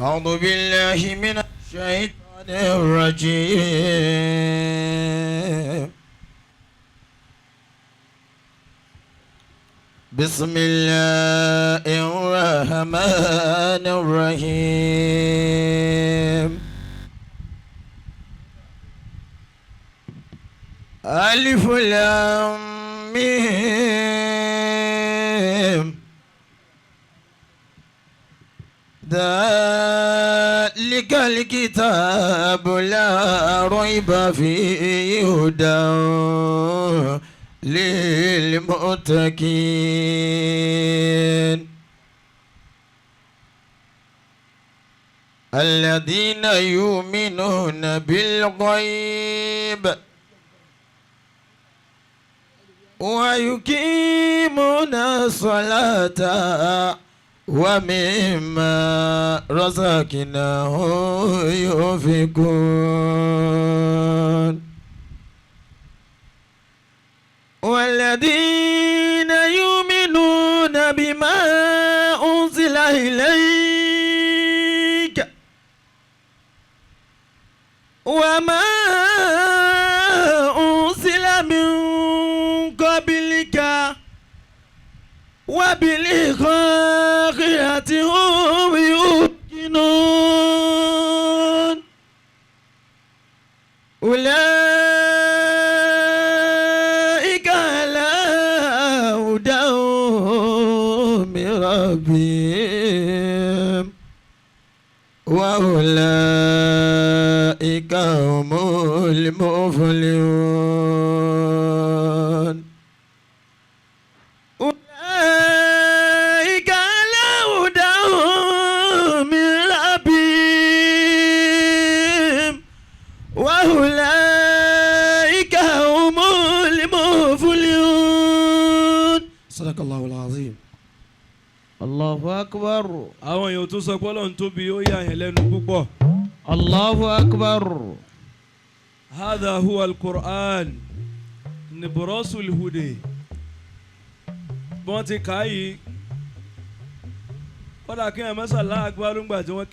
أعوذ بالله من الشيطان الرجيم. بسم الله الرحمن الرحيم. ألف لام ميم. ذلك الكتاب لا ريب فيه هدى للمتقين الذين يؤمنون بالغيب ويقيمون الصلاة ومما رزقناهم ينفقون والذين يؤمنون بما أنزل إليك وما أنزل من قبلك وبالآخرة هم يوقنون. أولئك على هدى من ربهم وأولئك هم المفلحون. أولئك على هدى من ربهم وأولئك هم المفلحون. صدق الله العظيم. الله أكبر. Àwọn èèyàn tún sọ pé Ọlọ́run tóbi, ó yà yẹn lẹ́nu púpọ̀. الله أكبر. هذا هو القرآن نبراس الهدى. Bí wọ́n ti kà á yìí, kódà kí ẹ̀ mọ́sálá agbárùngbà tí wọ́n